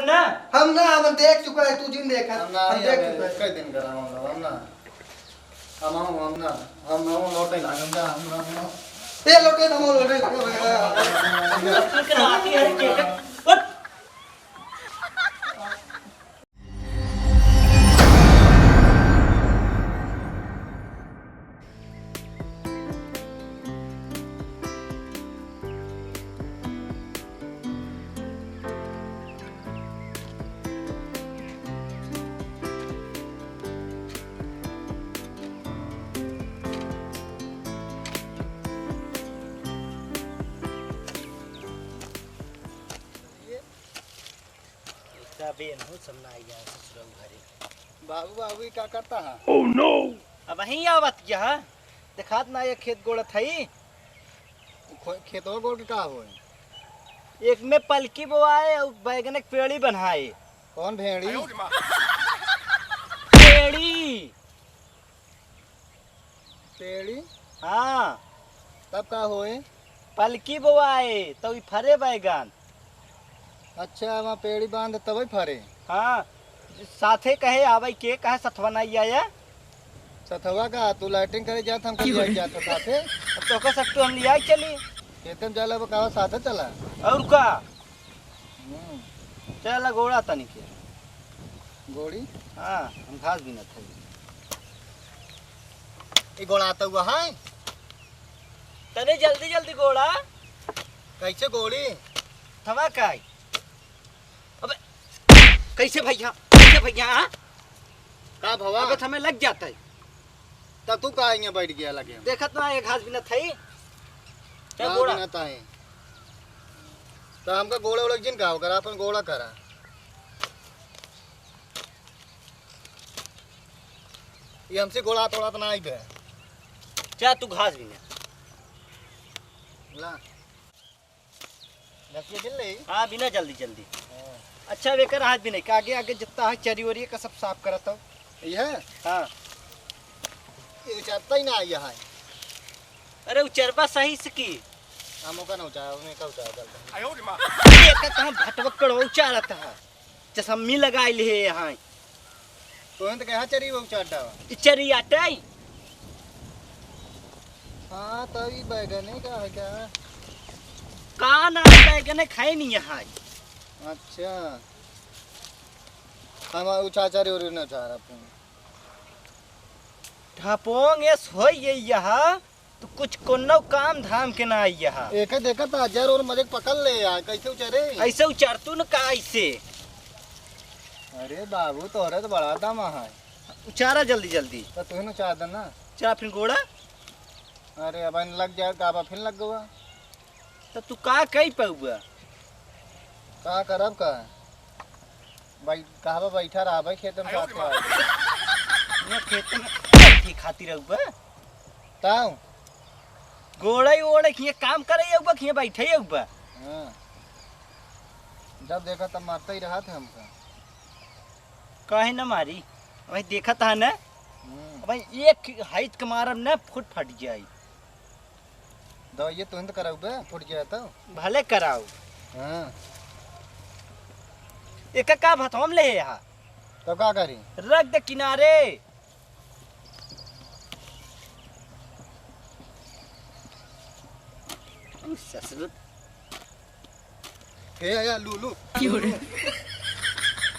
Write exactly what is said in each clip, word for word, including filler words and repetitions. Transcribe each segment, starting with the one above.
ना? हम ना, हम देख चुका है, तू जिन देखा, हम ना, हम देख चुका है। कई दिन करा हम लोग, हम ना। हम, हम, हम ना, हम, हम लौटे ना, हम ना, हम ना, हम ना। ए, लौटे, हम लौटे। उठ। तबे एनहू सब ना आइया ससुरऊ घरे। बाबू, बाबू, ई का करता है? Oh no! अबहीं आवत यह, देखात ना ये खेत गोड़त हई। खो-, खेतवा गोड़ के का होई? एक में पलकी बोआए अउर बैगन के पेड़ी बनाए। कौन भेड़ी? पेड़ी। पेड़ी? हाँ। तब का होए? पलकी बोआए, तउ ई फरे बैगन। अच्छा, वहाँ पेड़ी बांध तबे फरे? हाँ, साथे कहे आवै के, कहे सथवा नाई आया? सथवा का, तू लैट्रिन करे जात, हमका लिया जात साथे? अब तोका सत्तू हम लिया चली। खेते में जाला, वो कहा साथे चला? अउर का? हम्म। चला गोड़ा तनी के। गोड़ी? हाँ, हम घास बीनत हई। ई गोड़ा तो हुआ है। तनी जल्दी जल्दी गोड़ा। कैसे गोड़ी? थवा काई? अबे, कैसे भैया? कैसे भैया, हाँ? का भवा? अबे, थमे लग जात है। तब तू का यहाँ बैठ गया लगे? देखत ना, ये घास बीनत है। क्या घास गोड़ा? बीनत है। तो हमका गोड़ा ओड़ा जिन का होकर, अपन गोड़ा करा। ये हमसे गोड़ा तोड़ा तो ना आई बे। जा तू घास बीने। ला। घसिया बिन ले। हाँ, बीना जल्दी, जल्दी। हाँ। अच्छा, अब एकर हाथ भी नहीं, आगे, आगे जितना है चरी वरी का सब साफ करत हो। ये है? हाँ। ये उचारता ही ना आया है। अरे, उचरबा सही से की। हम ओका ना उचारा, ओमे का उचारा चलता है। ये का कहाँ भटवक्कड़ हो, उचारत है। चसम्मी लगाई ले है यहाँ। तोहन तो कहा चरी वो उचार डावा। ई चरी आटाई। हाँ, तो ई बैगने का है क्या? का ना बैगने खाए नहीं यहाँ। अच्छा। हम उचार चरी और ना उचार अपन। ढापोंग एस होई ये यहाँ। तू कुछ कोनो काम धाम के ना आई यहाँ। एके देखत हजार और मजे पकड़ ले यार, कैसे उचरे? ऐसे उचर तू न का ऐसे? अरे बाबू, तोहरे तो बड़ा दम है। उचारा जल्दी जल्दी। तो तू ही उचार दे ना। चला फिर गोड़ा। अरे अब इन लग जाए, गाबा फिर लग गवा। तो तू का कई पउबा? का करब का? भाई, कहबा बैठा रहा भाई, खेत में साथ में। ये खेत में बैठी खातिर रहुबा? ताऊ। गोड़े ओड़े खिए काम करे अउबा, खिए बैठे अउबा। हाँ। जब देखा तब मारता ही रहा था हमका। काहे न मारी? भाई देखत है ना? हम्म। भाई एक हाइट के मारब ना, फुट फट जाई। दवाइये तुरंत कराऊ बे, फुट जाए तो। भले कराऊ। हाँ। एका का भतवा में ले यहाँ? तो का करी? रख दे किनारे। ससुर। हे या लूलू। क्यों रे?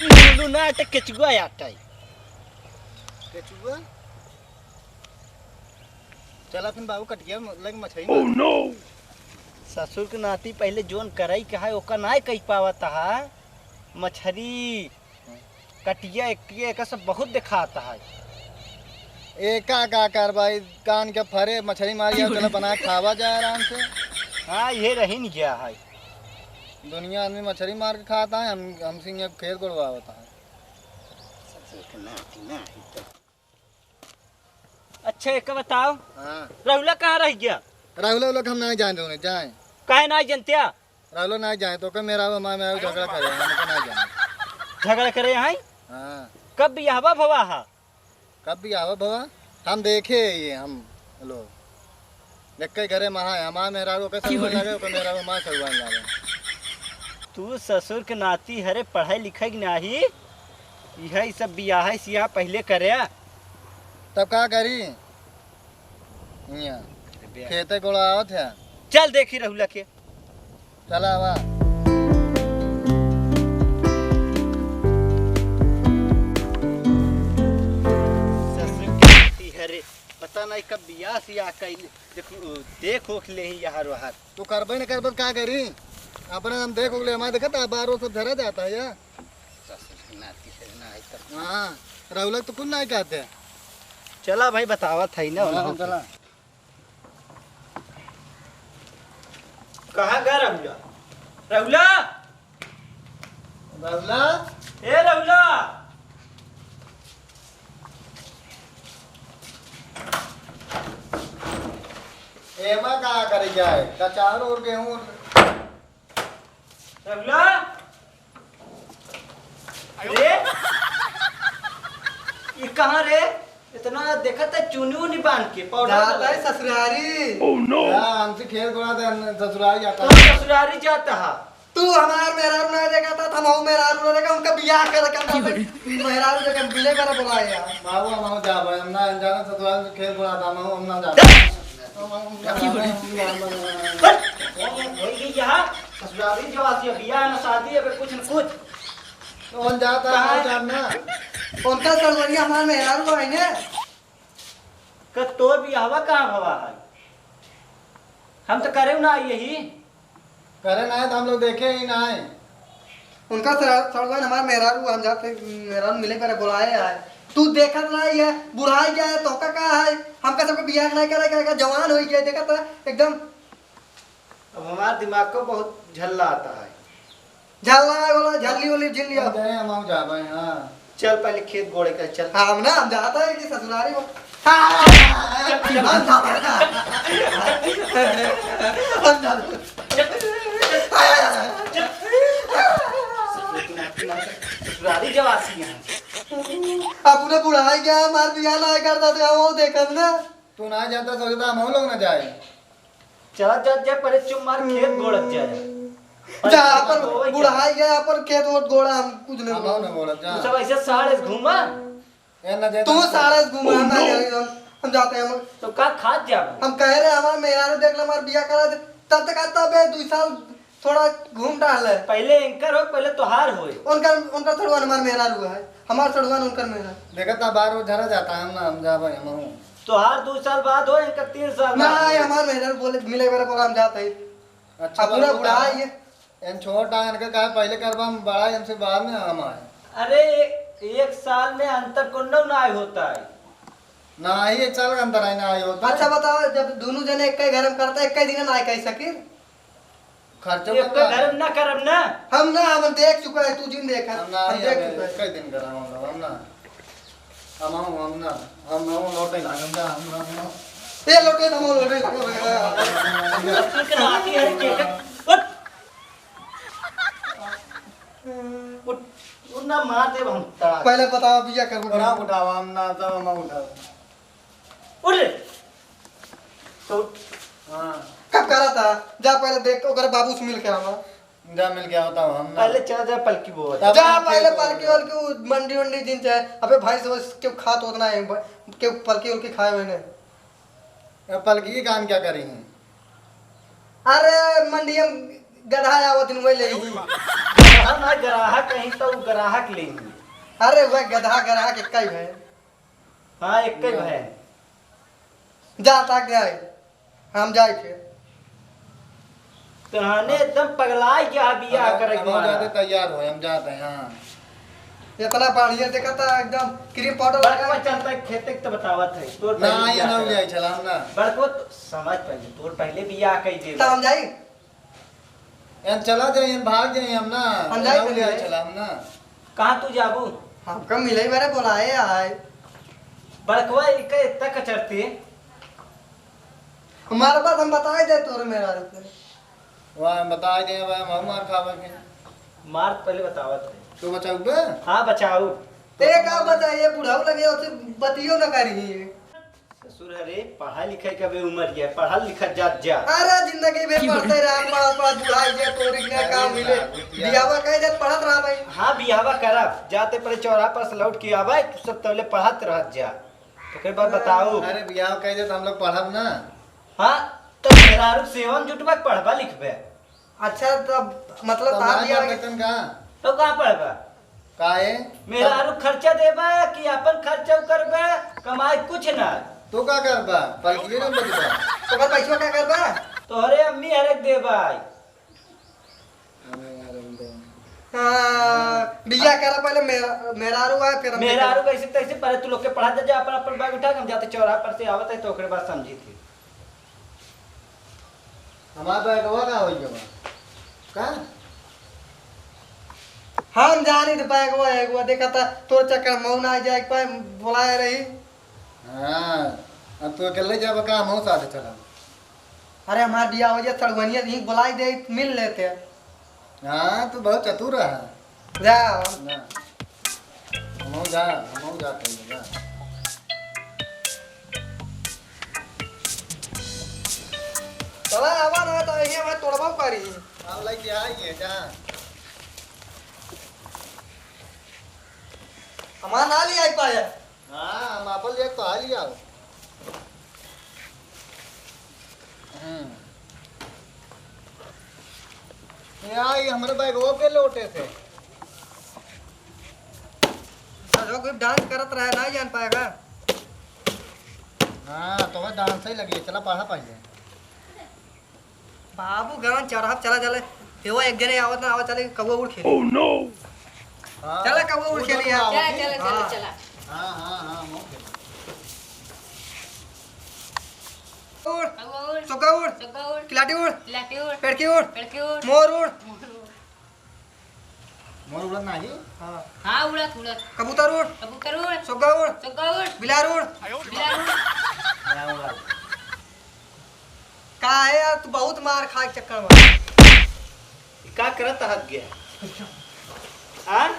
लूलू ना, अटे केचुआ आटा है। केचुआ? चला फिर बाबू कटिया लग मछली मार। Oh no! ससुर के नाती पहले जोन करई के है, ओका नाय कही पावत हा। मछरी, कटिया, एकटिया, एका सब बहुत देखात है। एका का करबा, ई कान के फरे, मछरी मारी, चला बना के खावा जाए आराम से। हाँ, ये रही नहीं गया है। दुनिया आदमी मछरी मार के खाता है, हम, हमसे यहाँ खेत गोड़वावत है। ससुर के नाती ना, ई तो अच्छा, एक बताओ। हाँ। राहुला कहाँ रह गया? राहुला लोग हम नहीं जान रहे, जाए। काहे नहीं जानते? राहुला नहीं जाए, तो के मेरा हमारे में झगड़ा करे, हम तो नहीं जाने। झगड़ा करे हैं? हाँ। कब बियाहवा भवा हा? कब बियाहवा भवा? हम देखे ये हम लोग। एक के घरे महा है, हमारे मेहरारू के सगुआन लागे, ओकर मेहरारू हमारे सगुआन लागे। तू ससुर के नाती हरे, पढ़ाई लिखाई के नाही, यही सब बियाह सियाह पहिले करे। तब का करी? हियाँ खेते गोड़ा आवत है। चल देखी रहुला के। चला आवा। ससुर के नाती हरे, पता नहीं कब बियाह सियाह कइल। देखो, देख ओख लेही यार वहार। तू करबे न करबे त का करी? अपने हम देख ओख ले, हमारे देखत आ बार वो सब झरा जाता है या? ससुर के नाती है ना, आई तब। हाँ, रहुला तो कुछ नहीं कहते। चला भाई, बतावत है ना हाँ, उनको। चला। कहाँ गा रहुला? रहुला! रहुला? ए रहुला! एमा का करे जाए? कचार और गेहूं। रहुला! रे! ये कहाँ रे? इतना देखत है चुनी उनी बांध के, पाउडर जाता लगा है के। ससुरारी। Oh no! हाँ, हमसे खेल थोड़ा था, ससुरारी जाता कौन है। ससुरारी जाता है? तू हमार मेहरारू ना देखा था, हम हऊ मेहरारू ना देखा, उनका बियाह कर रखा था। मेहरारू देखा, बिले कर बोला यार। बाबू, हम हऊ जा भाई, हम ना जाना, ससुराल से खेल थोड़ा था, हम हऊ, हम ना जा। हम हऊ, हम ना जा। बस, कौन है? कोई भी यहाँ ससुरारी जो आती है, बियाह ना शादी है, कुछ न कुछ। कौन जाता है, कहाँ? कौन जाना? उनका सड़वनिया हमार मेहरारू है ने। क तोर बियाहवा कहाँ भवा है? हम तो करे ना आई यही। करे ना है तो हम लोग देखे ही ना है। उनका सड़-, सड़वन हमार मेहरारू, हम जाते मेहरारू मिले करे बोलाए आए। तू देखत ना है, बुढ़ाई गया है, तोका का है? हमका सबके बियाह नहीं करे, का, का जवान हो गया, देखत है एकदम। अब हमार दिमाग को बहुत झल्ला आता है। झल्ला है बोला, झल्ली उल्ली झिल लिया। हम जाए, हम जाबे, हाँ। चल पहले खेत गोड़े का, चल। हाँ, हम ना, हम जाता है कि ससुरारी हो। हाँ, चल, चल। हम जाता है। हम जाता है। चल, चल, चल। ससुरारी जब आती है। अब उन्हें बुढ़ाई गया, हमार बियाह ना करता तो वो देखत ना। तू ना जाता सोचता हम लोग ना जाए। चला जा, जा, पहले चुप मार, खेत गोड़त जा। जा, अपन बुढ़ाई गया, अपन खेत वोत गोड़ा, हम कुछ नहीं हम बोला। ना बोलत, जा। तू सब ऐसे साढ़े से घूमा। ए, ना जाए तू तो साढ़े से घूमा, हम ना जाए, हम, हम जाते हैं, हम। तो का खात जा? हम कह रहे, हमार मेहरारू देख ले, हमार बियाह करा दे, तब तक आता बे, दो साल थोड़ा घूम टहल है। पहले एंकर हो, पहले तोहार होए। उनकर, उनकर सड़ुआन हमार मेहरारू है, हमार सड़ुआन उनकर मेहरारू। देखत ना, बार वो झरा जाता है, हम ना, हम जाबे, हम हूँ। तोहार दो साल बाद हो, इनका तीन साल ना, बाद ये हो। हमार मेहरारू बोले, मिले मेरा बोला, हम जाते हैं। अच्छा, अब पूरा बता। बुढ़ा है ये। एन छोट है, इनका काहे पहले करबा, हम बड़ा है, इनसे बाद में हम आए। अरे, एक, एक साल में अंतर कोनो ना होता है। ना ही एक साल का अंतर है, ना ही होता है। अच्छा बताओ, जब दोनों जने एक ही घर में करता है, एक ही दिन ना कह सके। खर्चो एक करता तो है। घर में ना करब ना। हम ना, हम देख चुका है, तू जिन देखा, हम ना, हम ये देख हमें चुका है। कई दिन करा हम लोग, हम ना। हम, हम, हम ना, हम, हम लौटे ना, हम ना, हम ना, हम ना। ए, लौटे ना, हम लौटे ना। उठ। उठ, उठ ना, मार देब हम तार। पहले बताओ, बिया करबो। बड़ा उठावा, हम ना, तब हम उठावा। उठ रे। तो उठ। हाँ। कब करा था? जा पहले देख, ओकर बाबू से मिल के आवा। जा मिल के आवता हूँ हम ना। पहले चला जा पलकी बोल। तब जा हम पहले खेत पलकी बोल। बोल के उ मंडी वंडी जिन चाहे। अबे भैंस वैंस क्यों खात होत ना है, ब-, क्यों पलकी उलकी खाए हुए ने। अब पलकी के कान क्या करी हैं? अरे मंडी में गधा आवत दिन वही ले ही। गधा ना ग्राहक कहीं तो उ ग्राहक ले ही। अरे वह गधा ग्राहक एक ही है। हाँ, एक ही भय। जा, ताक जाए। हम जाए थे। तोहने एकदम पगलाइ गया बियाह हम, करे के हम मारा। जाते तैयार हो, हम जाते हैं, हाँ। इतना बढ़िया देखा था, एकदम cream powder लगा बड़कवा के। चलता है खेते के तो बतावत है। तोर ना, पहले ये बियाह ना करे। ले चला, हम ना। बड़कवा तो समझ पहले, तोर पहले बियाह कई दे। तो हम जाई? एन चला जाई, एन भाग जाई, हम ना। हम जाई एन पहले। ले चला, हम ना। कहाँ तू जाबू? हमका मिले बारे बोलाए आए। बड़कवा इनका इतना कचरती। हमारे बात हम बताए दे तोरे मेहरारू के। वाह, हम बताए दे, वाह, हम मार खावे के। मार पहले बतावत है। तू बचाऊ बे? हाँ, बचाऊ। ते का बताइए, बुढ़ाऊ लगे, उसे बतियो न करी। ससुर रे, पढ़ाई लिखाई का बे उमर ये, पढ़ल लिखल जात जा। अरे जिंदगी भर पढ़ते रहा, पढ़त पढ़त बुढ़ाई गया, तोरी के काम मिले। बियाहवा कह दे, पढ़त रहा भाई। हाँ, बियाहवा करब, जाते पड़े चौराहा पर से लौट के आवे, तू सब तौले पढ़त रहत जा। तो के बाद बताओ। अरे बियाह कह दे तो हम लोग पढ़ब ना। हाँ, तो मेहरारू सेवन जुटबा, पढ़बा लिखबे। अच्छा, तब मतलब तब तार ना दिया कर कि सकतन का? तो कहाँ पढ़बा? काहे? मेहरारू खर्चा देबा कि अपन खर्चा करबा? कमाई कुछ ना। तू का करबा? पलकिए ना बजबा। तो ओकर पैसवा का करबा? तोहरे अम्मी हरेक देबा। अरे यार, हम दे। हाँ, बियाह करा पहले मेहरा-, मेहरारू आए, फिर हम मेहरारू देखब। कैसे तैसे पहले तू लोग के पढ़ा दे जा, अपन, अपन बैग उठा के हम जाते चौराहा पर से आवत है तो ओकरे बाद समझी थी। हमार बैगवा का होई गवा? का? हम जानी तो बैगवा, एगवा देखा था, तोर चक्कर मौन आ जाए, पाए बोलाए रही। हाँ, अब तू अकेले जाबा का, हमहू साथे चलब। अरे हमार बियाह हो जाए, सड़ुआनिया यहीं बोलाई दे, मिल लेते। हाँ, तू बहुत चतुर रहा। जा। ना। हमहू जा, हमहू जा कहीं जा। चला आवा ना, तो यही हमें तोड़बो करी। हम लेके आई है, जा। हमार ना ले आई पाए। हाँ, हम आपन ले तो आ लिया। हम्म। या, ये हमरे बैगवा के लोटे से। सजो कोई डांस करत रहे, ना जान पाएगा। हाँ, तो वह डांस ही लगी है। चला पढ़ा पहले। बाबू गान चढ़ाव चला चले। हेवा एक जने आवत ना आवत चले कौआ उड़ खेले। Oh no! हाँ, चला कौआ उड़ वो खेले तो यार। आवत चला, है। चला, चला, हाँ। चला। हाँ, हाँ, हाँ, मौके। उड़। कौआ उड़। सुग्गा उड़। सुग्गा उड़। किलाटी उड़। किलाटी उड़। पेड़की उड़। पेड़की उड़। मोर उड़। मोर उड़। मोर उड़त नाही? हाँ। हाँ, उड़त, उड़त। कबूतर उड़। कबूतर उड़। सुग्गा उड़। सुग्गा उड़। बिलार उड़। बिलार उड़। बिलार उड़। का है यार, तू बहुत मार खाए के चक्कर में। का करत हत गया? हाँ?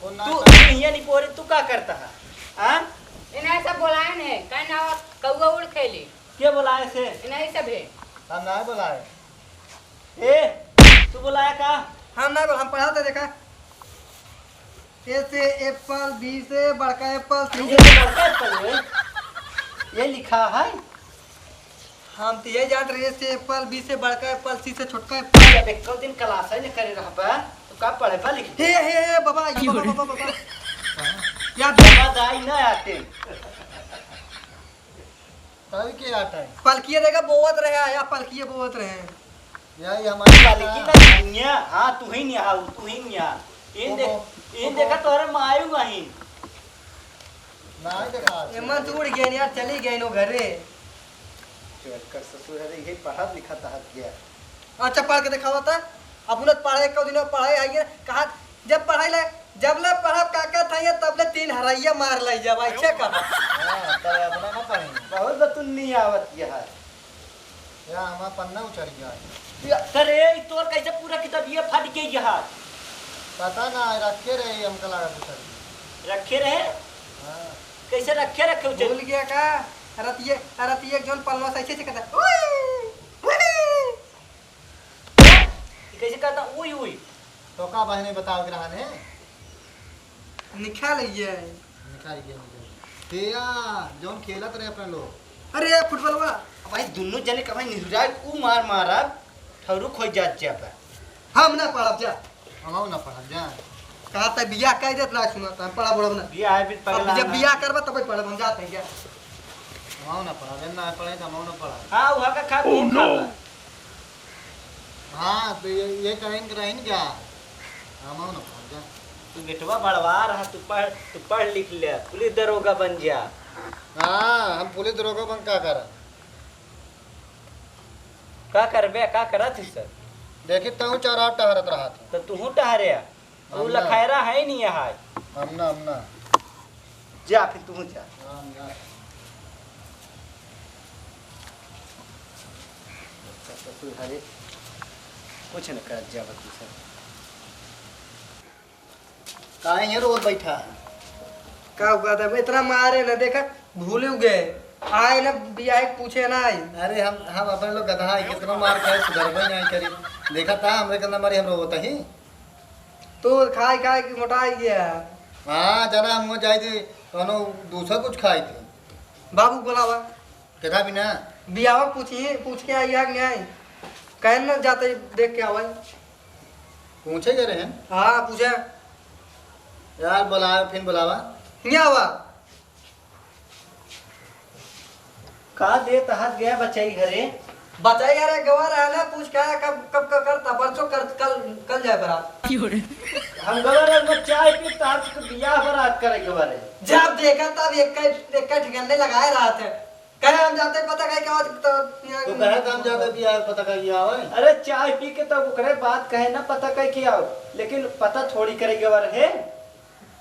कौन ना तू, करत? तू हियाँ नहीं बोले, तू का करता है? हाँ? इन्हें सब बोलाए ने, कहीं ना कौआ उड़ खेली। के बोलाए से? इन्हें सब है। हम ना बोलाए। ए, तू बोलाया का? हम ना बोल, हम पढ़ा तो देखा। A से apple, B से बड़का apple, C ये से तो बड़का apple है। ये लिखा है। हम तो ये जानत रहे, A से apple, B से बड़का apple, C से छोटका apple। जब एको दिन class ही न करे रहबा, तो का पढ़बा लिखबा? हे, हे, हे, बाबा, ये बाबा, बाबा, बाबा। यार, बाबा दाई ना आते। तभी के आटा है। पलकिए देखा बोवत रहे, आया पलकिए बोवत रहे। या, ये हमारे पलकी ना धनिया, हाँ, तू ही नहीं हाउ, तू ही नहीं हाउ। इन ओ, देख, ओ, इन ओ, देखा तोहरे मायू नहीं। ना देखा। एमन तो उड़ गए यार, चली गए नो घरे। चल कर ससुर है, ये पढ़ा लिखा तहत गया। अच्छा, पढ़ के दिखावा था। अपना पढ़े, एक दिन पढ़े आइए, कहा, जब पढ़ाई ले, जब ले पढ़ब काका था ये, तब ले तीन हरैया मार ले जब, ऐसे कहा। हाँ, तब अपना ना पढ़े। बहुत बतुन्नी आवत यह है। या, हमार पन्ना उचर गया है। या, करे, ई तोर कैसे पूरा किताब ये फट गई है? पता ना, रखे रहे, हमका लगा उचर गया। रखे रहे? हाँ। कैसे रखे, रखे उचर? भूल गया का? रतिये, रतिये एक जौन पलवा से ऐसे, ऐसे करता, "उई, उई।" ई कैसे कहता, "उई, उई"? तो का बहने बताओ के रहन है? निकाल ये। निकाल ये, निकाल। तेरा जौन खेलत रहे अपने लोग। अरे फुटबॉलवा। भाई दुनू जने का भाई निहुराए ऊ मार मारब, ठौरू खोई जात जा पे। हम ना पढ़ब जा। हमहू ना पढ़ब जा। कहा तै बियाह कह देत ना सुनत, हम पढ़ब उढ़ब ना। बियाह है भी अब पगला जब ना। बियाह करबा तब पढ़ब, हम जात हैं क्या? हमहू ना पढ़ब, ना पढ़े तो हमहू ना पढ़ब। हाँ, वहाँ का खा Oh, तू no। खा। हाँ, तो ये, ये कहें कि रहिन क्या? हमहू ना पढ़ब जा। तू बेटवा बड़वा रहा, तू पढ़, तू पढ़ लिख ले, पुलिस दरोगा बन जा। हाँ, हम पुलिस दरोगा बन का करब? का करबे, का करत ही सर? देखी तहूँ चौराहा टहरत रहत है। तो तूहू टहरे आ। हम ऊ ना। लखायरा है नहीं यहाँ। हम ना, हम ना। जा फिर तू जा। हाँ, हम जा। ससुर हरे, कुछ न करत जावत तू सब। काहे ये रोज बैठा है? का हुआ था? इतना मारे ना, देखा, भूल गए। आए ना बियाह के पूछे ना आई। अरे हम, हम अपने लोग गधा है, कितना मार खाए, सुधरबे नहीं करी। देखा था हमरे के अंदर मारी हम रोवत ही। तो खाए खाए के मोटाई गया। हाँ, जना हम जाई थी, कौनो दूसरा कुछ खाई थी। बाबू बोलावा। केथा बिना? बियाह पूछी, पूछ के आई है कि नहीं आई? कहे न जाते देख के आवे। पूछे के रहे? हाँ, पूछे। यार, बोलावे, फिर बोलावा। नहीं आवा। का देत हाथ गया बचाई घरे? बचाई घरे गवा रहा ना, पूछ के आया कब, कब का करता, परसों कर, कल, कल जाए बरात। हम गवा रहे, मैं चाय पी, तार के बियाह बरात करे गवा रहे। जब देखा तब एक का, एक का ठिकाने लगाए रहा थे। कहे हम जाते पता कहे क्या तो तू कहे तो हम जाते बियाह पता कहे क्या होए? अरे चाय पी के तब ओकरे बात कहे ना पता कहे क्या हो, लेकिन पता थोड़ी करे गवा रहे।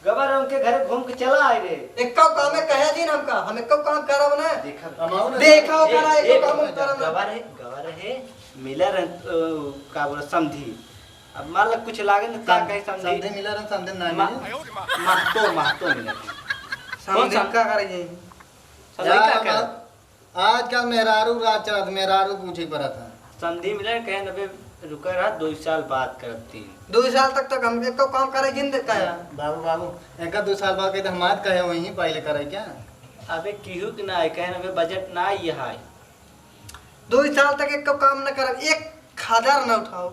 गवा रहे उनके घरे घूम के चला आए रे। एक्को काम में कहे दिन हमका, हम एक्को काम करब ना। देखा। हम आओ ना। देखा हो ए, करा, ए, एक्को काम हम करब ना। गवा रहे, गवा रहे, मिला रहे, अ, का बोला, समधी। अब मान ला कुछ लागे ना, का सम-, कहे समधी? समधी मिला रहे, समधी ना मा-, मिले। महतो, महतो मिला। समधी कौन सा? का करे ये? समधी यार, का करे? अब आजकल मेहरारू राज चलत, मेहरारू पूछे पड़त है। समधी मिले कहे, "अबे रुका रहा, दो साल बाद करब तीन।" दो साल तक, तक हम एक्को काम करे जिन देता है। बाबू, बाबू, एका दो साल बाद कहे तो हमार कहे वहीं पहले करे क्या? अबे केहू के ना है, कहे, "अबे बजट ना ये है।" दो साल तक एक्को काम न करब, एक हजार न उठाओ।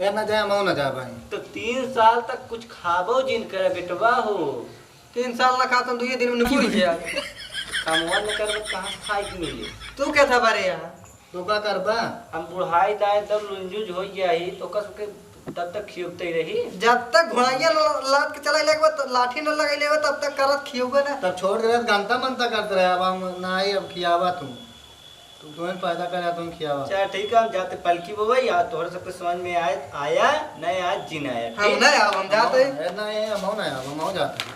ए, न जाए, हमहू न जाए भाई। तो तीन साल तक कुछ खाबो जिन करे बेटवा हो। तीन साल ना खातन, दुइये दिन में निकुल गया। कमवा न करबे, कहाँ से खाए के मिले? तू क्या था बारे यहाँ? तू का करबा? हम बुढ़ाई दाए तब लुंजुज हो गया ही, तो कस के तब तक खियोते रही। जब तक घोड़ाइया ल-, लाद के चला लेबे, त-, लाठी न लगा लेबे, तब तक करत खियोबे ना। तब छोड़ दे, घंटा मनता करते रहे, अब हम ना आई, अब खियावा तू। तू तुम्हें पैदा करे, तुम खियावा। चल ठीक है, हम जाते पलकी बबई, या तोहरे सबके समझ में आए, आया, नहीं आया, जिन आया, हम ठीक? नहीं आवा, हम जाते। ए, नहीं, हम नहीं आवा, हम जाते।